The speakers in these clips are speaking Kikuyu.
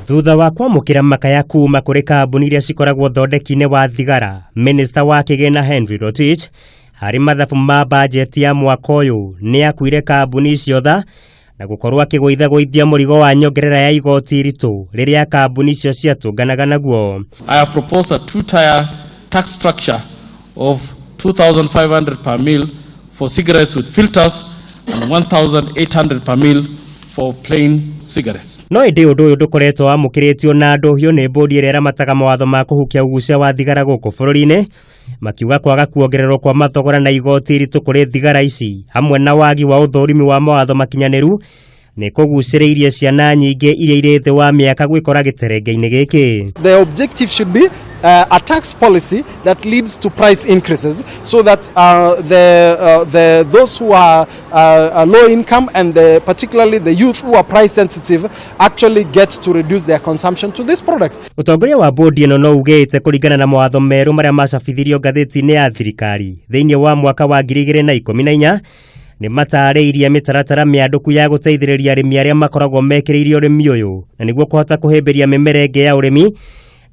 Thutha wa kwamũkĩra makaya kuma kũrĩ kambuni iria cikoragwo thondeki-inĩ wa thigara, minista wa kĩgĩna Henry Rotich harĩ mathabu ma bajeti ya mwaka ũyũ nĩ akuire kambuni icio tha na gũkorwo akĩgũithagũithia mũrigo wa nyongerera ya igoti iritũ rĩrĩa kambuni icio ciatũnganaga naguo. I have proposed a two-tier tax structure of 2,500 per mil for cigarettes with filters and 1,800 per mil for plain cigarettes. No ĩndĩ ũndũ ũyũ ndũkoretwo wamũkĩrĩtio na ndũhiũ nĩ mbũndi ĩrĩa ĩramataga mawatho ma kũhukia ũgucia wa thigara gũkũ bũrũri-inĩ, makiuga kwaga kuongererwo kwa mathogora na igoti iritũ kũrĩ thigara ici hamwe na wagi wa ũthũrimi wa mawatho makinyanĩru nĩ kũgucĩrĩirie ciana nyingĩ iria irĩ thĩ wa mĩaka gwĩkora gĩterenge-inĩ gĩkĩ. The objective should be a tax policy that leads to price increases so that those who are low income and particularly the youth who are price sensitive actually get to reduce their consumption to these products. Ũtongoria wa bodi ĩno no ugĩte kũringana na mawatho merũ marĩa macabithirio ngathĩti-inĩ ya thirikari thĩinĩ wa mwaka wa 2014 nĩ matarĩirie mĩtaratara mĩandũku ya gũteithĩrĩria arĩmi arĩa makoragwo mekĩrĩire ũrĩmi ũyũ na nĩguo kũhota kũhĩmbĩria mĩmera ĩngĩ ya ũrĩmi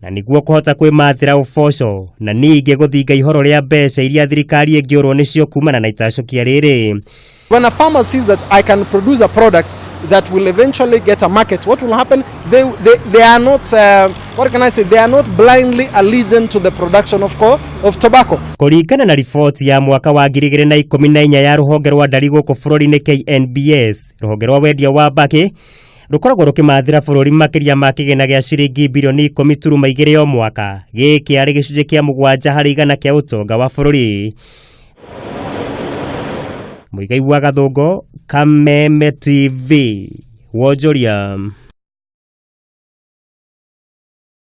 na nĩguo kũhota kwĩmathĩra ũboco na ningĩ gũthinga ihoro rĩa mbeca iria thirikari ĩngĩũrwo nĩcio kumana na itacũkia rĩrĩ. When a farmer sees that I can produce a product that will eventually get a market, what will happen? They are not, what can I say, they are not blindly allegiant to the production of tobacco. Kũringana na riboti ya mwaka wa 2014 ya rũhonge rwa ndari gũkũ bũrũri-inĩ KNBS, rũhonge rwa wendia wa mbakĩ rũkoragwo rũkĩmathĩra bũrũri makĩria ma kĩgĩna gĩa ciringi birioni 10.2 o mwaka, gĩkĩ arĩ gĩcunjĩ kĩa 7% kĩa ũtonga wa bũrũri. Mũigai wa Gathũngo, Kameme TV, wonjoria.